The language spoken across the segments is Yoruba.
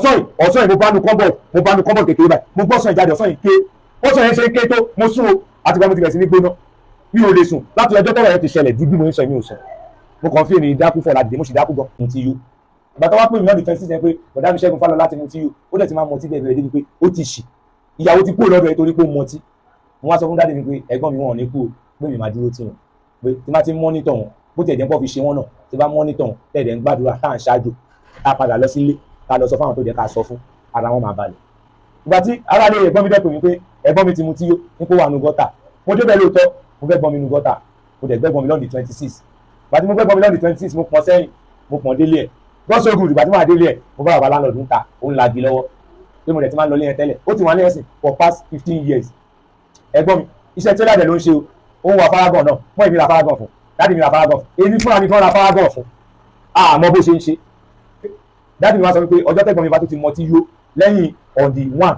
Ọ̀sán yìí, ọ̀sán yìí, mo bá nu cupboard, mo bá nu cupboard kékeré báyìí, mo gbọ́ ọ̀sán yìí jáde, ọ̀sán yìí ké. Ọ̀sán yẹn ṣe ń ké tó, mo sún o. Àti gba mo ti bẹ̀rẹ̀ sí ní gbóná, mi ò lè sùn láti ọjọ́ tọ́rọ̀ yẹn ti ṣẹlẹ̀. Dúdú mo ń sọ, mi ò sùn. Mo kàn fi ènìyàn dákú fọ̀ láti dé, mo sì dákú gan. Mo ti yó. Ìgbà tó wá pè mí náà, defense yẹn pé bọ̀dá mi Ṣẹ́gun Fálọlá ti mu tí yó, ó dẹ̀ ti máa mọtí bẹ́ẹ̀ bẹ́ẹ̀ débi pé ó ti ṣì, ìyàwó ti kúrò lọ́dọ̀ ẹ̀ torí pé ó mọtí. Mo wá sọ fún daddy mi pé ẹ̀gbọ́n mi, wọn ò ní kú o, pé mi máa dúró tì wọ́n, pé tí má ti ń monitor wọn, bó tiẹ̀ jẹ́ pọ̀ fi ṣe wọ́n náà, tí bá monitor wọn, tẹ̀dẹ̀ ń gbàdúrà, tá à ń ṣáájú, tá a padà lọ sílé, tá a lọ sọ fáwọn tó jẹ́ ká sọ fún, ara wọn máa balẹ̀. Ìgbà tí aráàlú ẹ̀gbọ́n mi dẹ̀ pè mí pé ẹ̀gbọ́n mi ti mu tí yó, ní kó wà nù gutter, mo débẹ̀ lóòótọ́, mo fẹ́ gbọ́n mi nù gutter, mo dẹ̀ gbẹ́gbọ́n mi lọ́ọ̀dì 26. Ìgbà tí mo gbẹ́gbọ́n mi lọ́ọ̀dì 26, mo pọ̀n sẹ́yìn, mo pọ̀n délé ẹ̀. God so good, ìgbà tí mo wà délé ẹ̀, mo bá bàbá landlord ń ta, ó ń lagi lọ́wọ́, pé mo dẹ̀ ti máa ń lọ lé yẹn tẹ́lẹ̀. Ó ti wà ní ẹ̀sìn for past 15 years. Ẹ̀gbọ́n mi, iṣẹ́ tẹ́lẹ̀ dẹ̀ ló ń ṣe o. Ó ń wa Paragon náà mọ́. Èmi ra Paragon fún daddy mi, ra Paragon fún èmi fúnra mi kan, ra Paragon fún. Àmọ́ bó ṣe ń ṣe, daddy mi wá sọ wípé ọjọ́ tẹ́gbọ́n mi bá tó ti mọtí yó lẹ́yìn on the 1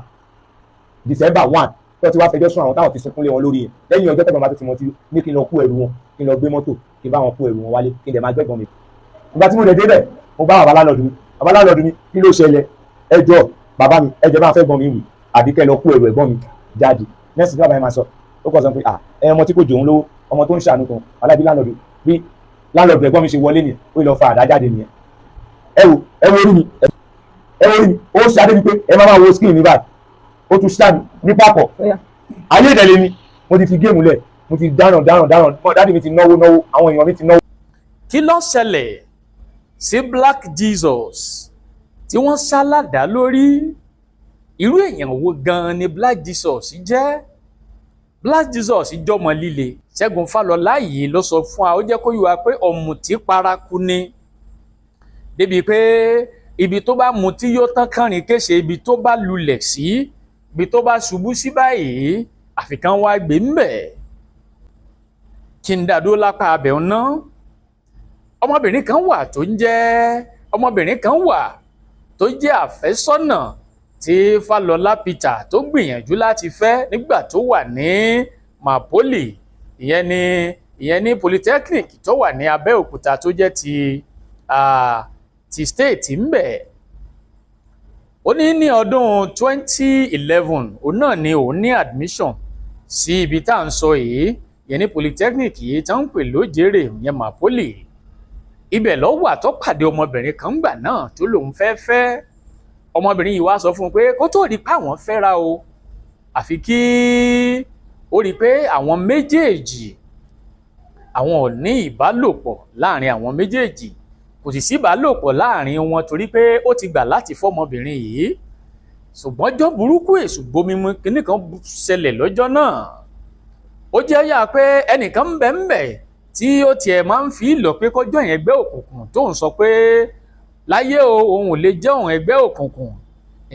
December 1 tó ti wá fẹjọ́ sùn àwọn táwọn ti sunkún lé wọn lórí yẹn, lẹ́yìn ọjọ́ tẹ́gbọ́n bá tó ti mọtí yó, ní kí n lọ kó ẹrù wọn, kí n lọ gbé mọ́tò, kí n bá wọn kó ẹrù wọn wálé, kí n dẹ̀ máa gbẹ́gbọ́n mi. Ìgbà tí mo dẹ̀ débẹ̀, mo bá bàbá landlord mi. Bàbá landlord mi, kí ló ṣẹlẹ̀? Ẹ jọ̀ọ́ bàbá mi, ẹ jọ̀ọ́, bá fẹ́ gbọ́n mi wì àbí kẹ́ lọ kó ẹrù ẹ̀gbọ́n mi jáde. Nẹ́ẹ̀sì tí bàbá yẹn máa sọ, ó kàn sọ pé, ah, ẹ ọmọ tí kò jòun lówó, ọmọ tó ń ṣàánú kan alábí landlord. Bí landlord ẹ̀gbọ́n mi ṣe wọlé nìyẹn, ó lọ fa àdá jáde nìyẹn. Ẹ wo, ẹ wo orí mi, ẹ wo orí mi. Ó ṣadé mi pé ẹ má máa wo screen mi báyìí. Ó tún ṣá mi ní pápọ̀. Ayé ìdẹ̀lẹ̀ mi, mo ti fi game lẹ̀, mo ti dáràn dáràn dáràn. Daddy mi ti náwó náwó, àwọn èèyàn mi ti náwó. Kí ló ṣẹlẹ̀ sí Black Jesus tí wọ́n ṣá ládàá lórí? Irú èèyàn wo gan-an ni Black Jesus jẹ́? Black Jesus jọmọ líle. Ṣẹ́gun Fálọlá yìí ló sọ fún wa, ó jẹ́ kó yé wa pé ọ̀mùtí paraku ni, débi pé ibi tó bá mutí yóò tán kánrin kése, ibi tó bá lulẹ̀ sí, ibi tó bá ṣubú sí báyìí, àfikàn wá gbé ń bẹ̀. Kí n dàdó lápá abẹ́ ń ná. Ọmọbìnrin kan wà tó ń jẹ́, ọmọbìnrin kan wà tó jẹ́ àfẹ́sọ́nà tí Fálọlá Peter tó gbìyànjú láti fẹ́ nígbà tó wà ní MAPOLY, ìyẹn ní Polytechnic tó wà ní Abẹ́òkúta, tó jẹ́ ti state ń bẹ̀. Ó ní ní ọdún 2011, òun náà ni òun ní admission sí ibi tá à ń sọ yìí, ìyẹn ní Polytechnic yìí tá ń pè lójèrè, ìyẹn MAPOLY. Ibẹ̀ ló wà tó pàdé ọmọbìnrin kan gbà náà tó lòun fẹ́ fẹ́. Ọmọbìnrin yìí wá sọ fún un pé kó tó di pé àwọn fẹ́ra o, àfi kí ó rí i pé àwọn méjèèjì, àwọn ò ní ìbálòpọ̀ láàrin àwọn méjèèjì. Kò sì sí ìbálòpọ̀ láàrin wọn torí pé ó ti gbà láti fọ́mọbìnrin yìí. Ṣùgbọ́n ọjọ́ burúkú, èṣù gbomimu, kinní kan ṣẹlẹ̀ lọ́jọ́ náà. Ó jẹ́ yà pé ẹnìkan ń bẹ ń bẹ tí ó tiẹ̀ máa ń fi lọ pé kọjọ́ yẹn ẹgbẹ́ òkùnkùn, tó ń sọ pé láyé o, òun ò lè jẹ́ òun ẹgbẹ́ òkùnkùn.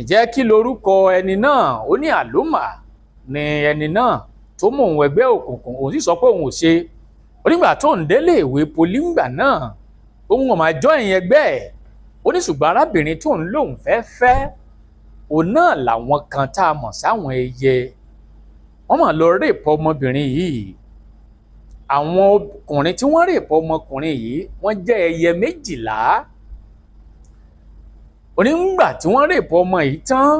Ǹjẹ́ kí lorúkọ ẹni náà? Ó ní Àlùmà ni ẹni náà tó mú òun ẹgbẹ́ òkùnkùn. Òun sì sọ pé òun ò ṣe. Onígbà tó ń délé ìwé poly ńgbà náà, òun ò máa join ẹgbẹ́ ẹ̀. Ó ní ṣùgbọ́n arábìnrin tó ń lòun fẹ́ fẹ́, òun náà làwọn kan tá a mọ̀ sáwọn ẹyẹ, wọ́n máa lọ rape ọmọbìnrin yìí. Àwọn ọkùnrin tí wọ́n rape ọmọkùnrin yìí, wọ́n jẹ́ ẹyẹ 12. Onígbà tí wọ́n rape ọmọ yìí tán,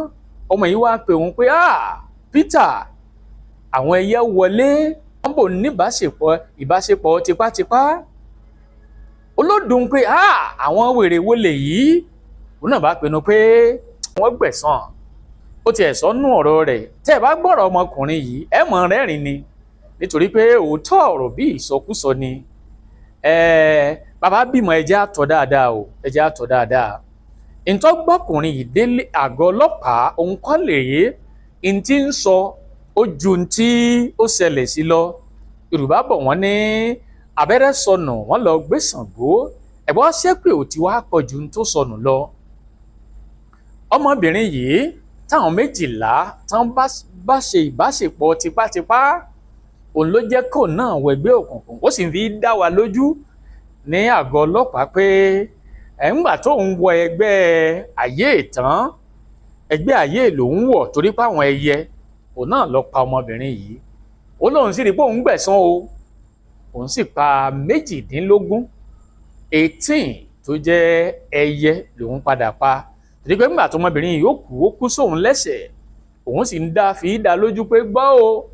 ọmọ yìí wá pè òun pé, "Ah, Peter, àwọn ẹyẹ wọlé, wọ́n bò níbáṣepọ̀, ìbáṣepọ̀ tipátipá." Olódùn pé, "Ah, àwọn wèrè wo lè yìí?" Òun náà bá pinnu pé wọ́n gbẹ̀san. Ó tiẹ̀ sọ́nù ọ̀rọ̀ rẹ̀. Tẹ́ ẹ bá gbọ́rọ̀ ọmọkùnrin yìí, ẹ mọ̀ rẹ́rìn ni, nítorí pé òótọ́ ọ̀rọ̀ bí ìsọkúsọ ni. Bàbá bímọ, ẹjẹ́ àtọ̀ dáadáa o, ẹjẹ́ àtọ̀ dáadáa. Ntọ́gbọ́kùnrin yìí délé àgọ́ ọlọ́pàá, òun kọ́ lè yé ntí ń sọ, ó ju ntí ó ṣẹlẹ̀ sí lọ. Yorùbá bọ̀, wọ́n ní abẹ́rẹ́ sọnù, wọ́n lọ gbé Ṣàngó. Ẹ̀gbọ́n ṣépè ò ti wá pọ̀ ju tó sọnù lọ. Ọmọbìnrin yìí táwọn 12 tán bá ṣe ìbáṣepọ̀ tipátipá, òun ló jẹ́ kó náà wẹgbẹ́ òkùnkùn. Ó sì fi dá wa lójú ní àgọ́ ọlọ́pàá pé ẹ̀ ń gbà tóun wọ ẹgbẹ́ ayé ìtàn, ẹgbẹ́ ayé lòun wọ̀ torí pé àwọn ẹyẹ òun náà lọ pa ọmọbìnrin yìí. Ó lóun sì rí pé òun gbẹ̀san o, òun sì pa 18, 18 tó jẹ́ ẹyẹ lòun padà pa. Torí pé ńgbà tọmọbìnrin yìí ó kú, ó kú sóun lẹ́sẹ̀, òun sì ń dá fi dá lójú pé gbọ́ o,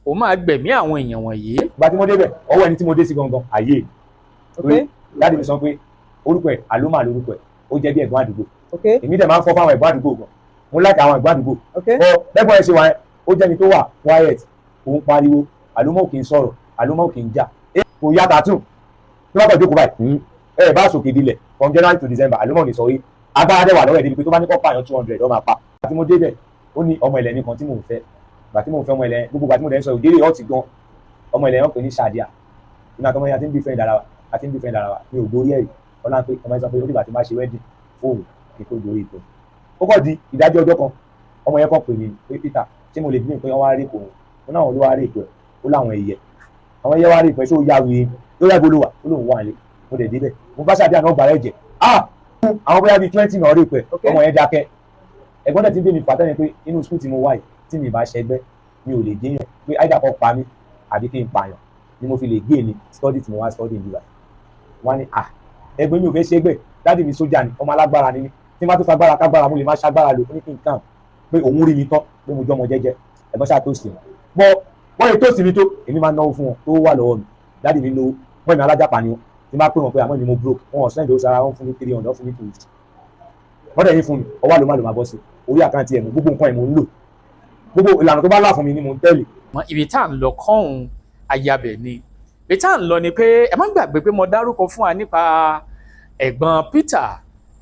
òun máa gbẹ̀mí àwọn èèyàn wọ̀nyí. Ìgbà tí mo débẹ̀, ọwọ́ ẹni tí mo dé sí gangan àyè. Daddy mi sọ pé orúkọ ẹ̀ Àlómà lórúkọ ẹ̀, ó jẹ́ bí ẹ̀gbọ́n àdúgbò. Èmi dẹ̀ máa ń fọ́ fáwọn ẹ̀gbọ́n àdúgbò gan, mo like àwọn ẹ̀gbọ́n àdúgbò. Ọ bẹ́gbọ́n ẹ ṣe wà yẹn, ó jẹ́ni tó wà quiet, òun pariwo. Àlómà ò kì í sọ̀rọ̀, Àlómà ò kì í jà, kò yá tàtún tí wọ́n kàn jókòó báyìí, ẹ bá sòkè dilẹ̀ from January to December, Àlómà ò ní sọ yìí. Agbára dẹ̀ wà lọ́wọ́ ẹ̀ débi pé tó bá ní kọ́ pààyàn 200, ó máa pa. Àti mo débẹ̀, ó ní ọmọ ilẹ̀ nìkan tí mò ń fẹ́. Gbà tí mò ń fẹ́ ọmọ ilẹ̀, gbogbo gbà tí mo dẹ̀ ń sọ òdèrè ọ̀tí gan, ọmọ ilẹ̀ wọn pè ní Ṣàdíà. Ìgbà tó ọmọ yẹn àti ń bí friend ara wa, àti ń bí friend ara wa, mi ò gorí ẹ̀rí ọlá pé ọmọ yẹn sọ pé ó dìgbà tí má ṣe wedding fóònù kí n tó gorí ìtọ́. Ó kọ́ di ìdájọ́ ọjọ́ kan, ọmọ yẹn kàn pè mí pé, "Peter, ṣé mo lè bí mi pé wọ́n wá rí ipò òun?" Ó náà ló wá rí ipò ẹ̀, ó láwọn ẹyẹ, àwọn ẹyẹ wá rí ipò ẹ̀. Ṣé ó yá wí ló yá gbólóhà? Ó lóun wà lé. Mo dẹ̀ débẹ̀, mo bá Ṣàdíà náà gbàrẹ́ jẹ̀, ah, àwọn bóyá bíi 20 náà rí ipò ẹ̀. Ọmọ yẹn dákẹ́. Ẹ̀gbọ́n dẹ̀ ti ń bí mi fà tẹ́lẹ̀ pé inú school tí mo wà yìí, tí mi bá ṣẹgbẹ́, mi ò lè déyàn, pé áìdá kọ́ pa mí àbí kí n pààyàn ni mo fi lè gé ní study tí mo wá study níbà. Wọ́n ní, "Ah, ẹgbẹ́ mi ò fẹ́ ṣẹgbẹ́. Daddy mi sójà ni, ọmọ alágbára ni mí. Tí n bá tó fagbára kágbára, mo lè má ṣagbára lò." Ó ní kí n kàn pé òun rí mi tán, pé mo jọ́ ọmọ jẹ́jẹ́. Ẹ̀gbọ́n ṣáà tó sì wọn bọ́ wọ́n lè tó sì mi tó, èmi máa náwó fún wọn tó wà lọ́wọ́ mi. Daddy mi lówó, wọ́n mi alájàpá ni wọn. Tí n bá pè wọ́n pé àmọ́ mi mo broke, wọn ò send owó sára wọn fún mi, 300 fún mi, 250 wọ́n dẹ̀ yín fún mi. Ọwọ́ àlọ́ má lò máa bọ́ sí orí account ẹ̀ mú. Gbogbo nǹkan ẹ̀ mò ń lò, gbogbo ìlànà tó bá là fún mi ni mò ń tẹ̀lé. Mọ ibi tá à ń lọ kọ́hún ayabẹ̀ ni. Ibi tá à ń lọ ni pé ẹ má gbàgbé pé mo dárúkọ fún wa nípa ẹ̀gbọ́n Peter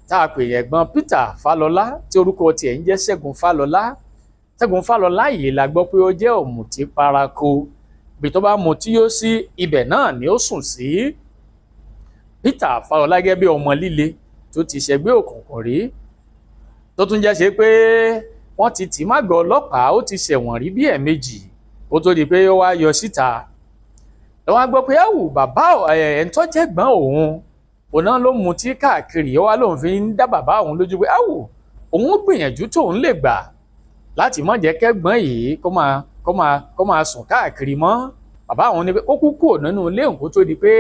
tá a pè ẹ̀gbọ́n Peter Fálọlá, tí orúkọ tiẹ̀ ń jẹ́ Ṣẹ́gun Fálọlá. Ṣẹ́gun Fálọlá yìí la gbọ́ pé ó jẹ́ ọ̀mùtí paraku, ibi tó bá mutí yó sí, ibẹ̀ náà ni ó sùn sí. Peter Fálọlá gẹ́gẹ́ bí ọmọ líle tó ti ṣẹgbẹ́ òkùnkùn rí, tó tún jẹ́ ṣe pé wọ́n ti tì mágọ̀ ọlọ́pàá, ó ti ṣẹ̀wọ̀n rí bí ẹ̀ẹ̀mejì kó tó di pé ó wá yọ síta. Ẹ wá gbọ́ pé ẹ̀wù bàbá ẹ̀ ń tọ́jẹ̀gbọ́n òun, òun náà ló mutí káàkiri. Ó wá lóun fi ń dá bàbá òun lójú pé ẹ̀wù òun gbìyànjú tóun lè gbà láti má jẹ́ kẹ́gbọ́n yìí kó máa sùn káàkiri mọ́. Bàbá òun ní pé kó kú kúrò nínú ilé òun, kó tó di pé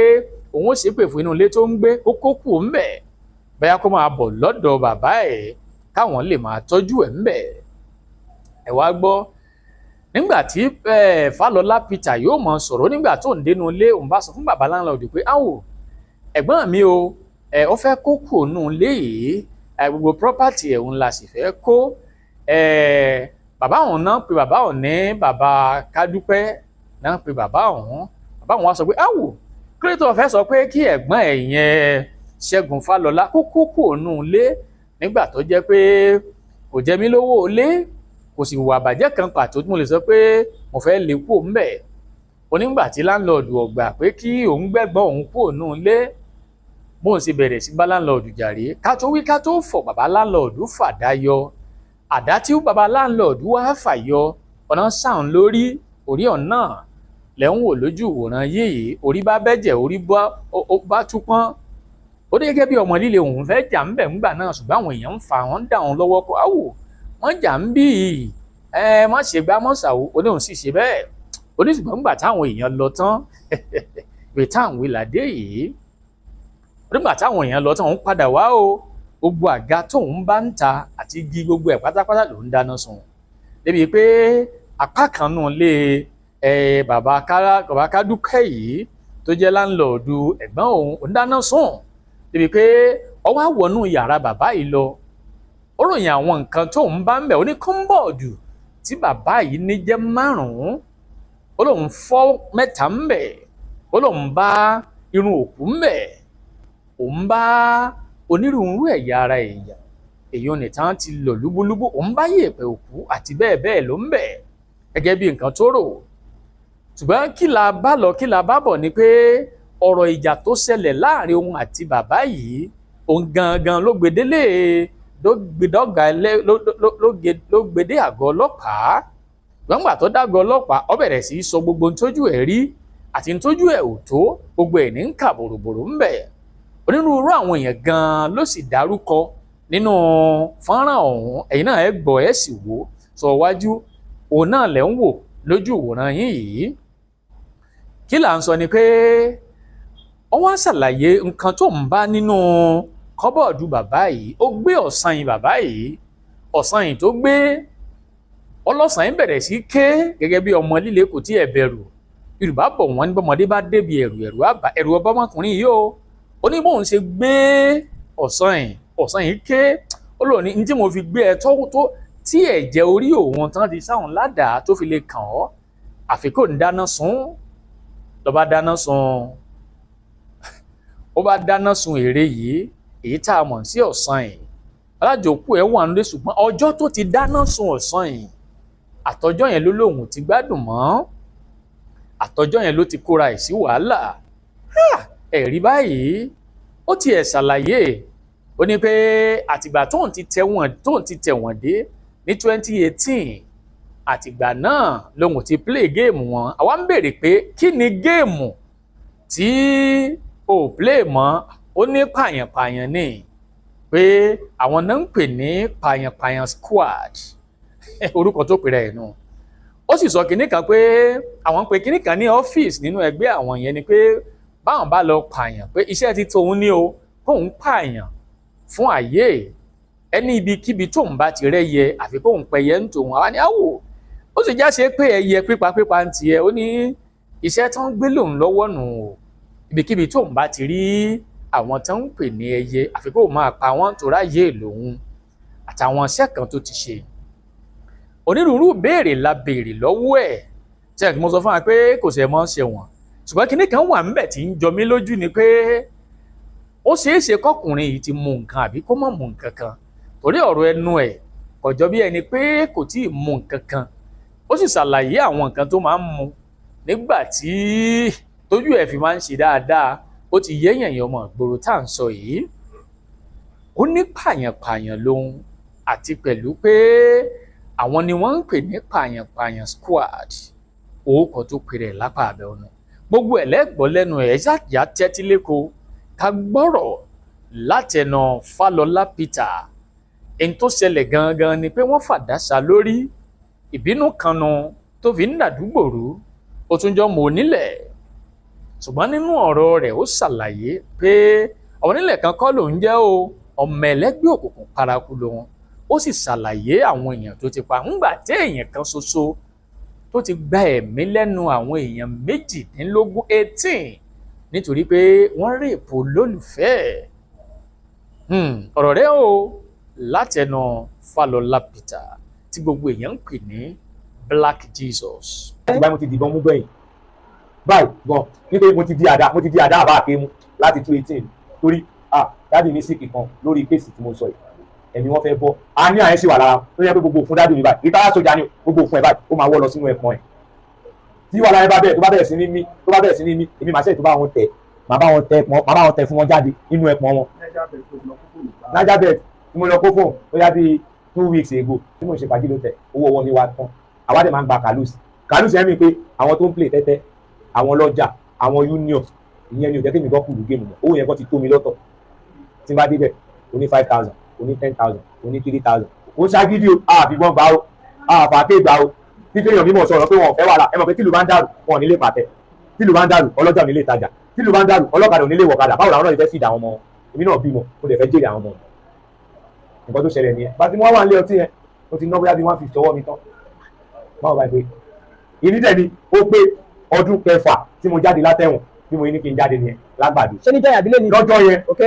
òun ó ṣépè fún inú ilé tó ń gbé, kó kó kúrò ńbẹ̀, bóyá kó máa bọ̀ lọ́dọ̀ bàbá ẹ̀ káwọn lè máa tọ́jú ẹ̀ ńbẹ̀. Ẹ wá gbọ́, nígbà tí Fálọlá Peter yóò mọ sọ̀rọ̀, nígbà tó ń dénú ilé, òun bá sọ fún bàbá landlord pé, "Áwò, ẹ̀gbọ́n mi o, ẹ ó fẹ́ kó kúrò nínú ilé yìí, gbogbo property ẹ̀ òun la sì fẹ́ kó." Bàbá òun náà pé bàbá òun ní bàbá Kádúpẹ́ náà pé bàbá òun. Bàbá òun wá sọ pé, "Áwò, kí ló tó fẹ́ sọ pé kí ẹ̀gbọ́n ẹ̀ yẹn Ṣẹ́gun Fálọlá kó kó kúrò nínú ilé, nígbà tó jẹ́ pé kò jẹ mí lówó ilé, kò sì wà bàjẹ́ kan pàtó tí mo lè sọ pé mo fẹ́ lè kúrò ńbẹ̀?" Onígbà tí landlord ọ̀gbà pé kí òun gbẹ́gbọ́n òun kúrò nínú ilé, bóun sì bẹ̀rẹ̀ sí bá landlord jàre. Ká tó wí ká tó fọ̀, bàbá landlord fàdá yọ. Àdá tí bàbá landlord wá fà yọ, ọ̀nà sàn lórí orí ọ̀nà lẹ́ ń wò lójú ìwòran yìí. Orí bá bẹ́jẹ̀, orí bá tú pọ́n. Ó dé gẹ́gẹ́ bí ọmọ líle, òun fẹ́ jà ń bẹ̀ ńgbà náà, ṣùgbọ́n àwọn èèyàn ń fa wọn dà wọn lọ́wọ́ kó áwò wọ́n jà ń bí ẹ má ṣe gbá mọ́sàwó. Oníhùn sì ṣe bẹ́ẹ̀ oníṣùgbọ́n ńgbà táwọn èèyàn lọ tán, ìwé táwọn ìlàdé yìí, nígbà táwọn èèyàn lọ tán, òun padà wá o, gbogbo àga tóun bá ń ta àti igi, gbogbo ẹ̀ pátápátá ló ń dáná sun, débi pé apá kan nù lé ẹ bàbá Kádúpẹ́ yìí tó jẹ́ landlord ẹ̀gbọ́n òun, òun dáná sun, débi pé ọwọ́ àwọnú yàrá bàbá yìí lọ. Ó ròyìn àwọn nǹkan tóun bá ń bẹ̀. Ó ní cupboard tí bàbá yìí ní jẹ́ márùn-ún, ó lóun fọ́ mẹ́ta ń bẹ̀. Ó lóun bá irun òkú ń bẹ̀, òun bá onírúurú ẹ̀yà ara èèyàn, èyí ò nìkan ti lò lúbúlúbú, òun bá yèèpẹ̀ òkú àti bẹ́ẹ̀ bẹ́ẹ̀ ló ń bẹ̀ gẹ́gẹ́ bí nǹkan tó rò. Ṣùgbọ́n kí la bá lọ, kí la bá bọ̀ ni pé ọ̀rọ̀ ìjà tó ṣẹlẹ̀ láàrin òun àti bàbá yìí, òun gangan ló gbedele, ló gbedọ́gà ẹlẹ́, ló gbedé àgọ́ ọlọ́pàá. Gbọ́ngbà tó dágọ́ ọlọ́pàá, ó bẹ̀rẹ̀ sí í sọ gbogbo ohun tójú ẹ̀ rí àti tójú ẹ̀ ò tó, gbogbo ẹ̀ ní ń kà bòròbòrò ń bẹ̀. Onírúurú àwọn èèyàn gan-an ló sì dárúkọ nínú fọ́nrán ọ̀hún. Ẹ̀yin náà ẹ gbọ́, ẹ sì wò sọ wájú, òun náà lẹ̀ ń wò lójú ìwòran yín yìí. Kí là ń sọ ni pé wọ́n wá ṣàlàyé nǹkan tó ń bá nínú Cupboard bàbá yìí, ó gbé ọ̀sán yìí, bàbá yìí, ọ̀sán yìí tó gbé ọlọ́sàn yìí bẹ̀rẹ̀ sí ké gẹ́gẹ́ bí ọmọ líle, kò tí ẹ̀ bẹ̀rù. Yorùbá bọ̀ wọ́n ní bọ́mọdé bá débi ẹ̀rù, ẹ̀rù àbá, ẹ̀rù ọba ọmọkùnrin yìí o. Ó ní bóun ṣe gbé ọ̀sán yìí, ọ̀sán yìí ké. Ó lò ní tí mo fi gbé ẹ tó tó tí ẹ̀jẹ̀ orí òun tán ti sáwọn ládàá tó fi lè kàn ọ́, àfi kò ń dáná sun. Lọ́ba dáná sun, ó bá dáná sun ère yìí, èyí tá a mọ̀ sí ọ̀sán yìí. Alájòkú ẹ̀ wà nílé, ṣùgbọ́n ọjọ́ tó ti dáná sun ọ̀sán yìí, àtọjọ́ yẹn ló lóun ti gbádùn mọ́, àtọjọ́ yẹn ló ti kóra ẹ̀ sí wàhálà. Ẹ̀rí báyìí, ó tiẹ̀ ṣàlàyé, ó ní pé àtìgbà tóun ti tẹ̀wọ̀n dé ní 2018, àtìgbà náà lòun ti play game wọn. Àwa ń béèrè pé kí ni game tí ò play mọ́? Ó ní pààyàn-pààyàn ni, pé àwọn náà ń pè ní pààyàn-pààyàn squad, orúkọ tó pèrè ẹ̀ nù. Ó sì sọ kinní kan pé àwọn ń pe kinní kan ní ọ́fíìsì nínú ẹgbẹ́ àwọn yẹn, ni pé báwọn bá lọ pààyàn, pé iṣẹ́ ti tóun ní o, kóun pààyàn fún àyè ẹni ibikíbi tóun bá ti rẹ́yẹ, àfi kóun pẹyẹ ń tòun. Àwa ni àwò ó sì jáse pé ẹyẹ pípa pípa ń tiẹ̀. Ó ní iṣẹ́ tó ń gbé lòun lọ́wọ́ nù o, ibikíbi tóun bá ti rí àwọn tó ń pè ní ẹyẹ, àfi kóun máa pa wọ́n tó ráyè lòun, àtàwọn iṣẹ́ kan tó ti ṣe. Onírúurú béèrè la béèrè lọ́wọ́ ẹ̀ tí ẹ̀ kí mo sọ fún wa pé kò sẹ̀ mọ́ ṣe wọ̀n, ṣùgbọ́n kinní kan wà ńbẹ̀ tí ń jọ mí lójú, ni pé ó ṣeé ṣe kọkùnrin yìí ti mu nǹkan àbí kó má mu nǹkan kan, torí ọ̀rọ̀ ẹnu ẹ̀ kò jọ bí ẹni pé kò tí ì mu nǹkan kan. Ó sì ṣàlàyé àwọn nǹkan tó máa ń mu nígbà tí tójú ẹ̀ fi máa ń ṣe dáadáa. Ó ti yẹ́yàn yẹn, ọmọ ìgboro tá à ń sọ yìí. Ó ní pààyàn-pààyàn lòun, àti pẹ̀lú pé àwọn ni wọ́n ń pè ní pààyàn-pààyàn squad, orúkọ tó pè rẹ̀ lápá abẹ́ ọ̀nà. Gbogbo ẹ̀ lẹ́gbọ́ lẹ́nu ẹ̀. Ṣáàjà tẹ́tí lẹ́kọ̀ọ́ ká gbọ́rọ̀ látẹnu Fálọlá Peter. Ẹni tó ṣẹlẹ̀ gangan ni pé wọ́n fàdá sa lórí, ìbínú kanu tó fi ń dàdúgbò rú. Ó tún jọ mọ́ onílẹ̀, ṣùgbọ́n nínú ọ̀rọ̀ rẹ̀, ó ṣàlàyé pé ọmọ onílẹ̀ kan kọ́ lòún jẹ́ o, ọmọ ẹlẹ́gbẹ́ òkùnkùn paraku lòun. Ó sì ṣàlàyé àwọn èèyàn tó ti pa, ńgbà tí èèyàn kan ṣoṣo tó ti gba ẹ̀mí lẹ́nu àwọn èèyàn 18, 18, nítorí pé wọ́n rape lólùfẹ́. Ọ̀rọ̀ rẹ̀ o látẹnu Fálọlá Peter, tí gbogbo èèyàn ń pè ní Black Jesus. Ìgbà mo ti dìbọn mú gbẹ̀yìn báyìí gan, nítorí mo ti di àdá àbá àkémú láti 2018, torí ah, daddy mi sick kan lórí case tí mo sọ yìí, ẹ̀mí wọn fẹ́ bọ́. A ní àyẹ̀ sì wà lára tó yẹ pé gbogbo òfun daddy mi báyìí, retired sójà ni, gbogbo òfun ẹ̀ báyìí, ó máa wọ́ lọ sínú ẹ̀pọ̀n ẹ̀. Tí wàhálà yẹn bá bẹ̀rẹ̀, tó bá bẹ̀rẹ̀ sí ní mí, tó bá bẹ̀rẹ̀ sí ní mí, èmi màá ṣe tó bá wọn tẹ̀, màá bá wọn tẹ̀ pọ́n, màá bá wọn tẹ̀ fún wọn jáde nínú ẹ̀pọ̀n wọn. Naija bet tí mo lọ kó fóun ó yá bíi 2 weeks ago tí mo ṣe fàájì ló tẹ̀, owó ọwọ́ mi wá tán. Àwa dẹ̀ máa ń gba kàlùsì. Kàlùsì ẹ̀ mi pé àwọn tó ń play tẹ́tẹ́, àwọn lọ́jà, àwọn union, ìyẹn ni ò jẹ́ kí mi gbọ́ kùlù game mọ́. Owó yẹn kọ́ ti tó mi lọ́tọ̀. Tí n bá débẹ̀, oní 5,000, oní 10,000, oní 3,000, ó ṣagídí o, àfìgbọ́n gbà o, àfàké gbà o. Títí èèyàn mímọ̀ sọ̀rọ̀ pé wọn ò fẹ́ wàhálà. Ẹ mọ̀ pé tìlú bá ń dàrú, wọn ò ní lè pàtẹ. Tìlú bá ń dàrú, ọlọ́jà ò ní lè tajà. Tìlú bá ń dàrú, ọlọ́kadà ò ní lè wọ̀kadà. Báwo làwọn náà fẹ́ fìdá àwọn ọmọ wọn? Èmi náà bímọ, mo dẹ̀ fẹ́ jèrè àwọn ọmọ mi. Nǹkan tó ṣẹlẹ̀ nìyẹn. Bá ti mú wá wà nílé ọtí yẹn, mo ti ná bóyá bí 150 ọwọ́ mi tán. Báwo báyìí pé ìní dẹ̀ ni ó pé ọdún 6 tí mo jáde látẹ̀wọ̀n, bí mo ní kí n jáde nìyẹn lágbàdo. Ṣé níjọ́ yẹn àbí lẹ́ni? Lọ́jọ́ yẹn. Ok.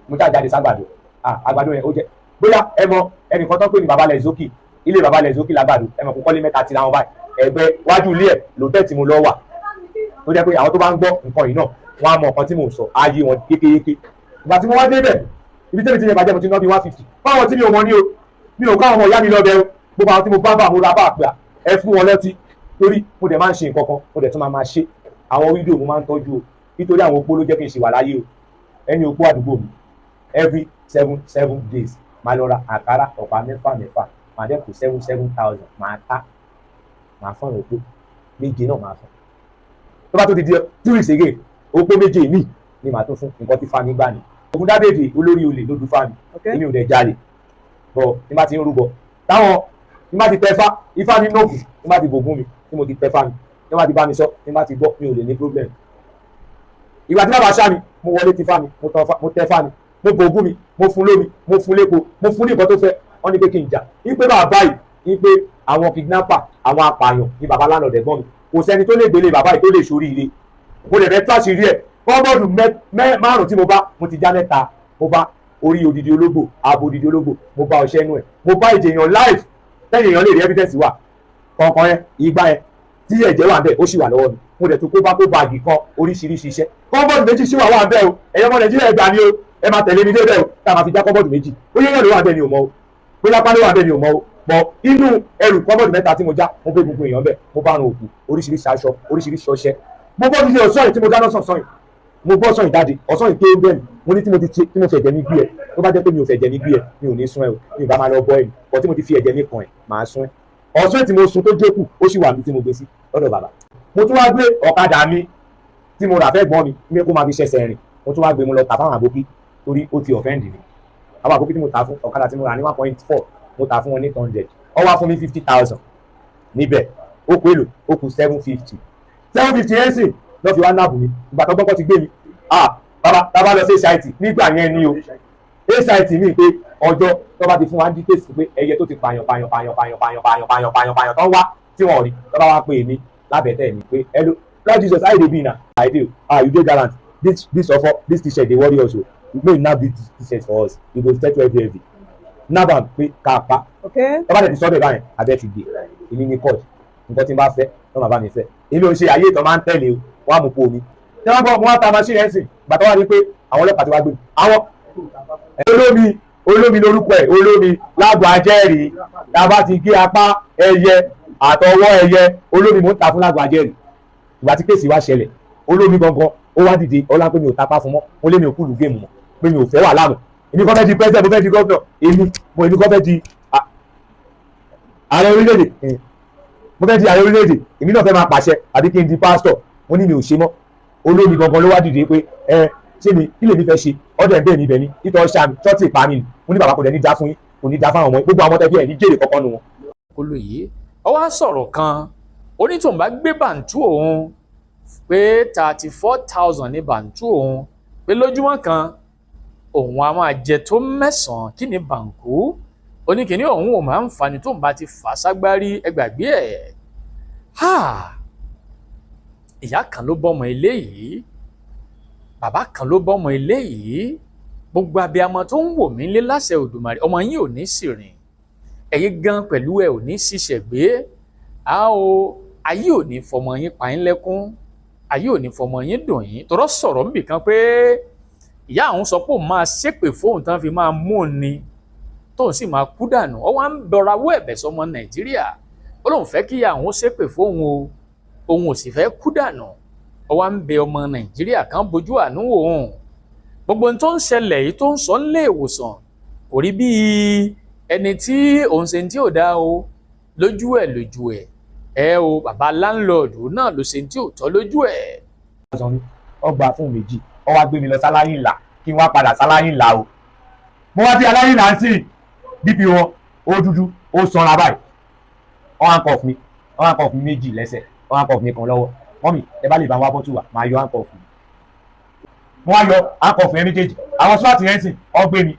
Mo já jáde ságbàdo. Ah, àgbàdo yẹn ó jẹ bóyá ẹ mọ ẹnìkan tó ń pè ní baba lẹ́zókì, ilé baba lẹ́zókì lágbàdo. Ẹ mọ̀ kó kọ́lé mẹ́ta tira wọn báyìí, ẹgbẹ́ wájú ilé ẹ̀ lòtẹ́ tí mo lọ wà, tó jẹ́ pé àwọn tó bá ń gbọ́ nǹkan yìí náà, wọ́n á mọ nǹkan tí mò ń sọ, ayé wọn yékéyéké. Ìgbà tí mo wá débẹ̀, ibi tẹ́mi ti yẹn bàjẹ́, mo ti ná bí 150 fáwọn tí mi ò mọ ní o. Mi ò káwọn ọmọ ìyá mi lọ bẹ o. Gbogbo àwọn tí mo bá bá mo ra bá àpè ẹ fún wọn lọ́tí, torí mo dẹ̀ máa ń ṣe nǹkan kan, mo dẹ̀ tún máa máa ṣe àwọn fídíò, mo máa ń tọ́jú o, nítorí àwọn opó ló jẹ́ kí n ṣì wà láyé o. Ẹni opó àdúgbò mi, every 7 7 days, máa lọ ra àkàrà ọ̀pá mẹ́fà mẹ́fà, máa dẹ́ kó 7 7 thousand, máa ta, máa fún àwọn opó méje náà, máa fún. Tó bá tó di di 2 weeks again, opó méje míì ni màá tún fún. Nǹkan tí fámi gbà ní. Ògùn dábèdè olórí olè ló du fámi. Ok. Èmi ò dẹ̀ jalè bọ̀. Ní bá ti ń rúbọ táwọn, ní bá ti tẹ fá ifá mi nóògùn, ní bá ti bògún mi, tí mo ti tẹ fá mi, ní bá ti bá mi sọ, ní bá ti gbọ́, mi ò lè ní problem. Ìgbà tí bàbá ṣá mi, mo wọlé ti fá mi, mo tẹ fá mi. Mo bò ogún mi, mo fún lómi, mo fún lépo, mo fún ní nǹkan tó fẹ́. Wọ́n ní pé kí n jà ní pé bàbá yìí, ní pé àwọn kidnapper, àwọn apààyàn ní bàbá landlord ẹ̀gbọ́n mi. Kò sẹ́ni tó lè gbélé bàbá yìí tó lè ṣoríire. Mo lè fẹ́ tú àṣírí ẹ̀. Cupboard márùn tí mo bá, mo ti já mẹ́ta. Mo bá orí odidi ológbò, abo odidi ológbò, mo bá ọṣẹ inú ẹ̀, mo bá ìjẹyàn live tẹ́yìn èèyàn lè rí evidence wà kọ̀ọ̀kan yẹn. Ìgbà yẹn tí ẹ̀jẹ̀ wà bẹ́ẹ̀, ó sì wà lọ́wọ́ mi. Mo dẹ̀ tún kó bá kó báàgì kan, oríṣiríṣi iṣẹ́. Cupboard méjì sì wà wà bẹ́ẹ̀ o. Ẹ̀yọ́ ọmọ Nàìjíríà, ẹgbàá mi o, ẹ máa tẹ̀lé mi débẹ̀ o, tá a máa fi já cupboard méjì. Ó yẹ yẹn ló wà bẹ́ẹ̀ ni ò mọ̀ o, bóyá pálí wà bẹ́ẹ̀ ni ò mọ̀ o. Bọ̀ inú ẹrù cupboard mẹ́ta tí mo já, mo gbé gbogbo èèyàn bẹ́ẹ̀, mo bá run òkú, oríṣiríṣi aṣọ, oríṣiríṣi ọṣẹ. Mo bọ́ dídí ọ̀sán yìí tí mo dáná sàn sàn yìí, mo gbọ́ sàn ìjáde ọ̀sán yìí pé bẹ́ẹ̀ ni mo ní tí mo ti tí mo fẹ̀jẹ̀ mi gbé ẹ. Tó bá jẹ́ pé mi ò fẹ̀jẹ̀ mi gbé ẹ, mi ò ní sún ẹ o, mi ò bá máa lọ bọ́ ẹ ní bọ́. Tí mo ti fi ẹ̀jẹ̀ mi kàn ẹ, màá sún ẹ. Ọ̀sán tí mo sun tó jókù, ó sì wà níbi tí mo gbé sí lọ́dọ̀ bàbá. Mo tún wá gbé ọ̀kadà mi tí mo rà fẹ́ gbọ́n mi ní kó máa fi ṣẹ̀ṣẹ̀ rìn. Mo tún wá gbé, mo lọ tà fáwọn àbókí torí ó ti offend mi. Àwọn àbókí tí mo tà fún, ọ̀kadà tí mo rà ní 1.4, mo tà fún wọn ní 800. Ó wá fún mi 50,000 níbẹ̀. Ó kú èlò, ó kù 750. 750 yẹn sì lọ́ fi wá nab mi. Ìgbà tó gbọ́kọ́ ti gbé mi, ah bàbá, bàbá lọ sí HIT nígbà yẹn ni o. HIT mi pé ọjọ́ tó bá ti fún wa ní details pé ẹyẹ tó ti pààyàn pààyàn pààyàn pààyàn pààyàn pààyàn pààyàn pààyàn pààyàn tó ń wá tí wọ́n rí, tó bá wá pè mí lábẹ́tẹ̀ mi pé, "Hello, Lord Jesus, how you dey be na?" "I dey." "Ah, you dey gallant. This offer, this T-shirt dey worry us o. Make you nab this T-shirt for us, you go settle heavy heavy." Nab am pé ká pa. Tó bá tẹ̀ ti sọ́dọ̀ báyẹn, abẹ́ ti gbé èmi ní court. Nǹkan tí n bá fẹ́ lọ́ máa bá mi fẹ́. Èmi ò ṣe ayé ìtàn máa ń tẹ̀lé o. Wọ́n á mú po mi tí wọ́n bọ̀, wọ́n á ta machine ẹ̀ sìn. Gbàtọ́ wà ní pé àwọn ọlọ́pàá ti wá gbé mi. Àwọn olómi, olómi lórúkọ ẹ̀, olómi lágbo ajẹ́rìí. Tá a bá ti gé apá ẹyẹ àtọwọ́ ẹyẹ, olómi mò ń ta fún lágbo ajẹ́rìí. Ìgbà tí case wá ṣẹlẹ̀, olómi gangan ó wá dìde ọlá pé mi ò tapá fún mọ́. Mo lé mi ò kúlù game mọ́, pé mi ò fẹ́ wà láàmú. Èmi kọ́ fẹ́ di president, mo fẹ́ di governor, èmi mo èmi kọ́ fẹ́ di ààrẹ orílẹ̀-èdè, mo fẹ́ di ààrẹ orílẹ̀-èdè, èmi náà fẹ́ máa pàṣẹ, àbí kí n di pastor. Mo ní mi ò ṣe mọ́. Olómi gangan ló wá dìde pé ẹ ṣé mi kí lèmi fẹ́ ṣe ọdẹ ẹ̀ bẹ́ẹ̀ mi bẹ̀ ni ìtọ́ ṣá mi ṣọ́ọ̀tì ìpa mi ni. Mo ní bàbá, kò dẹ̀ ní dá fún yín, kò ní dá fáwọn ọmọ yín, gbogbo àwọn tẹ́bí ẹ̀ ní jèrè kọ́kọ́ nu wọn. Kólú yìí, ó wá sọ̀rọ̀ kan. Ó ní tóun bá gbé bàǹtú òun pé 34,000 ní bàǹtú òun, pé lójúmọ́ kan òun á máa jẹ tó mẹ́sàn-án. Kí ni bàǹkú? Oníkìní òun ò máa ń fani tóun bá ti fà ságbárí, ẹgbàgbé ẹ̀. Ha, ìyá kan ló bọ́mọ ilé yìí, bàbá kan ló bọ́mọ ilé yìí. Gbogbo abiyamọ tó ń wò mí lé, láṣẹ Òdùmarè, ọmọ yín ò ní sì rìn, ẹ̀yin gan pẹ̀lú ẹ̀ ò ní ṣiṣẹ́ gbé a o. Ayé ò ní fọmọ yín pa yín lẹ́kún, ayé ò ní fọmọ yín dùn yín. Tọrọ sọ̀rọ̀ níbì kan pé ìyá àwọn sọ pé òun máa ṣépè fóun tán fi máa mú un ni, tóun sì máa kú dànù. Ọ wá ń bọra wọ ẹ̀bẹ̀ sọmọ Nàìjíríà, ó lóun fẹ́ kí ìyá àwọn ṣépè fóun o, òun ò sì fẹ́ kú dànù. Ọ wá ń bẹ ọmọ Nàìjíríà kan bójú àánú wò òun. Gbogbo ohun tó ń ṣẹlẹ̀ yìí tó ń sọ nílé ìwòsàn kò rí bíi ẹni tí òun ṣe tí ò dáa o lójú ẹ̀, lójú ẹ̀ ẹ o. Bàbá landlord náà ló ṣe tí ò tọ́ lójú ẹ̀. Ọgbà fún méjì, ọ wá gbé mi lọ sáláyìn ńlá, kí n wá padà sáláyìn ńlá o. Mo wá sí aláyìn ńlá sí dp wọn, ó dúdú, ó sanra báyìí. Wọ́n handcuff mi, wọ́n handcuff mi méjì lẹ́sẹ̀, wọ́n handcuff mi kan lọ́wọ́. Mummy, ẹ bá lè bá wá bottle wà, máa yọ handcuff mi. Mo wá yọ handcuff yẹn méjèèjì. Àwọn SWAT yẹn sìn ọ gbé mi.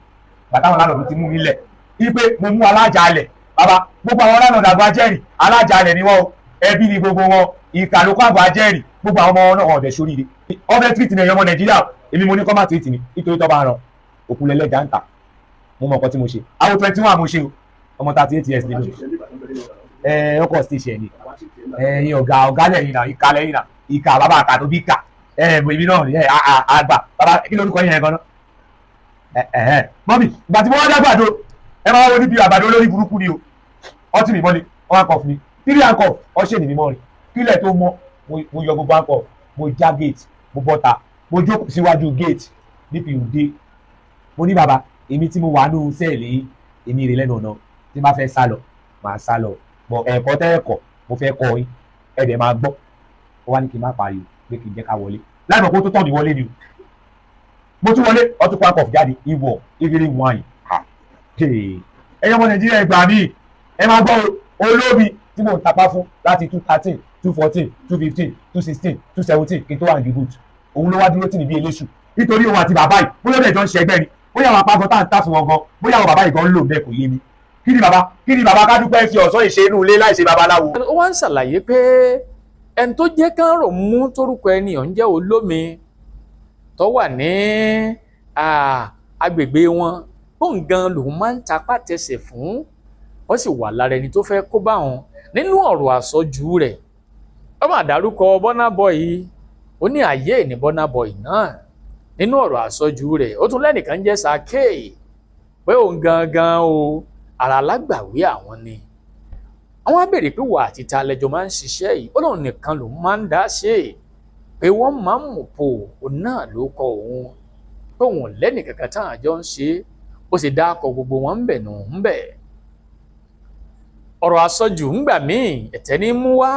Bàtà àwọn landlord ti mú mi lẹ̀ wípé mo mú alájàalẹ̀. Bàbá, gbogbo àwọn landlord àgbà jẹ́rìí, alájàalẹ̀ ni wọ́n o, ẹbí ni gbogbo wọn, ìkà ló kọ́ àgbà jẹ́rìí. Gbogbo àwọn ọmọ náà ọ̀dẹ̀ sóríire. Ọbẹ̀ treat mi, ẹ̀yọ́ ọmọ Nàìjíríà, èmi mo ní kọ́ má treat mi nítorí tọ́ bá ràn òkú lẹ́lẹ́jà ń tà. Mo mọ nǹkan tí mo ṣe. Àwọn 21 mo ṣe o, ọmọ 38 years ni mi. Ẹ ọkọ̀ station ni ẹ̀yin ọ̀gá, ọ̀gá lẹ́yìn náà, ìka lẹ́yìn náà, ìka bàbá àkà tó bí kà ẹ èmi náà ẹ àgbà. Bàbá, kí lórúkọ yẹn gan náà? Ẹ ẹ mummy, ìgbà tí mo wá dágbàdo, ẹ máa wọ níbi àgbàdo, olórí burúkú ni o. Ọtí mi mọ́ni, wọ́n handcuff mi three handcuff, ọṣẹ́ ni mi mọ́ rin kílẹ̀ tó mọ́. Mo yọ gbogbo handcuff, mo já gate, mo bọ́ta, mo jókòó síwájú gate níbi òde. Mo ní bàbá, èmi tí mo wà nù cell yìí, èmi rè lẹ́nu ọ̀nà. Tí n bá fẹ́ sá lọ, màá sá lọ bọ̀. Ẹ̀kọ́ tẹ́ ẹ̀kọ́ mo fẹ́ kọ́ yín, ẹ̀ dẹ̀ máa gbọ́. Ó wá ní kí n má pariwo, pé kí n jẹ́ ká wọlé láì mọ̀ kó tó tọ̀ mí wọlé ni o. Mo tún wọlé, ọtún kó handcuff jáde, ìwọ̀ ìrírí wọ̀nyí. Ẹ̀yin ọmọ Nàìjíríà, ẹ gbà mí. Ẹ máa gbọ́ olómi tí mò ń tapá fún láti 213, 214, 215, 216, 217 kí n tó wà ní boot, òun ló wá dúró tì mí bí eléṣù nítorí òun àti bàbá yìí bóyá ọ̀dẹ̀ jọ ń ṣẹgbẹ́ ni. Bóyá àwọn apágan tá à ń tà fún wọn gan, bóyá àwọn bàbá ìgan ń lò bẹ́ẹ̀, kò yé mi. Kí ni bàbá Kádúpẹ́ fi ọ̀sán ìṣe inú ilé láì ṣe babaláwo? Ó wá ń ṣàlàyé pé ẹni tó jẹ́ kán rò mú, torúkọ ẹni ọ̀hún jẹ́ Olómi, tó wà ní agbègbè wọn, bóun gan lòun máa ń tapá tẹsẹ̀ fún, ó sì wà lára ẹni tó fẹ́ kó bá wọn. Nínú ọ̀rọ̀ àsọjù rẹ̀, ó mà dárúkọ Burna Boy. Ó ní àyè ní Burna Boy náà. Nínú ọ̀rọ̀ àsọjù rẹ̀, ó tún lẹ́nìkan jẹ́ Sake, pé òun gangan o, ara alágbàwí àwọn ni. Àwọn á béèrè pé wà àti ta lẹjọ máa ń ṣiṣẹ́ yìí? Ó lóun nìkan lòun máa ń dá ṣe é, pé wọ́n máa ń mú po òun náà ló kọ òun, pé òun ò lẹ́nì kankan táwọn àjọ ń ṣe é. Ó sì dákọ̀ gbogbo wọn ń bẹ̀ nù ń bẹ̀. Ọ̀rọ̀ àsọjù ńgbà míì, ẹ̀tẹ́ ní mú wá.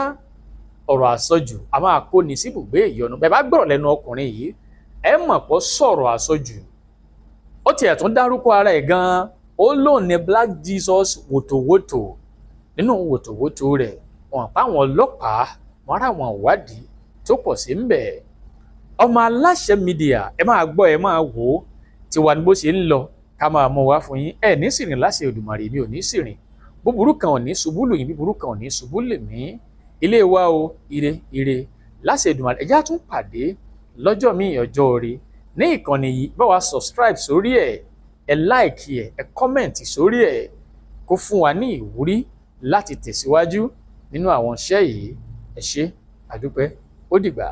Ọ̀rọ̀ àsọjù a máa kó ni síbùgbé ìyọnu. Bẹ́ẹ̀ bá gbọ́rọ̀ lẹ́nu ọkùnrin yìí, ẹ mọ̀ pọ̀ sọ̀rọ̀ àsọjù. Ó tiẹ̀ tún dárúkọ ara ẹ̀ gan-an, ó lóun ní Black Jesus wòtòwòtò. Nínú wòtòwòtò rẹ̀, wọn pa àwọn ọlọ́pàá, wọn rà wọn ìwádìí tó pọ̀ sí ń bẹ̀. Ọmọ Aláṣẹ Media, ẹ máa gbọ́, ẹ máa wò ó. Tiwa ní bó ṣe ń lọ, ká máa mú wá fún yín. Ẹ ní sìrìn láṣẹ Èdùmàrè, mi ò ní sìrìn. Búburú kan ò ní ṣubú lù yín, búburú kan ò ní ṣubú lù mí. Ilé wa o, ire ire láṣẹ Èdùmàrè. Ẹ já tún pàdé lọ́jọ́ míì, ọjọ́ ire, ní ìkànnì yìí. Bá wa subscribe sórí ẹ̀, ẹ like ẹ̀, ẹ comment sórí ẹ̀, kó fún wa ní ìwúrí láti tẹ̀síwájú nínú àwọn iṣẹ́ yìí. Ẹ ṣé, àdúpẹ́, ó dìgbà.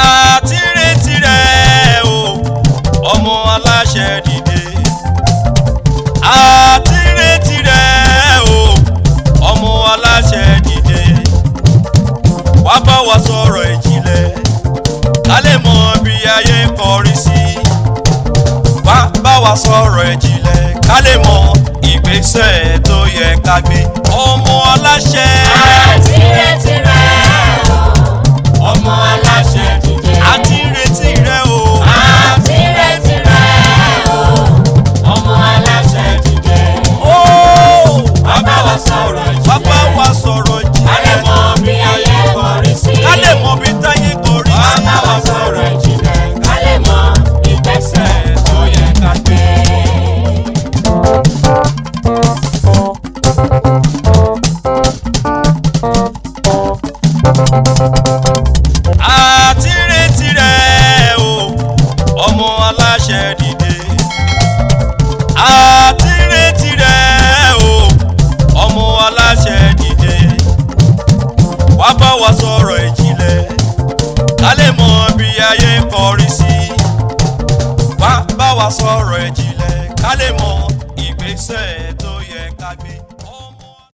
Àti retí rẹ̀ o, ọmọ aláṣẹ dìde. Àti retí rẹ̀ o, ọmọ aláṣẹ dìde. Wá bá wa sọ̀rọ̀ ìjìnlẹ̀, ká lè mọ bí ayé ń kọrí sí. Wá bá wa sọ̀rọ̀ ìjìnlẹ̀, ká lè mọ ìgbésẹ̀ tó yẹ ká gbé, ọmọ aláṣẹ. Àti retí.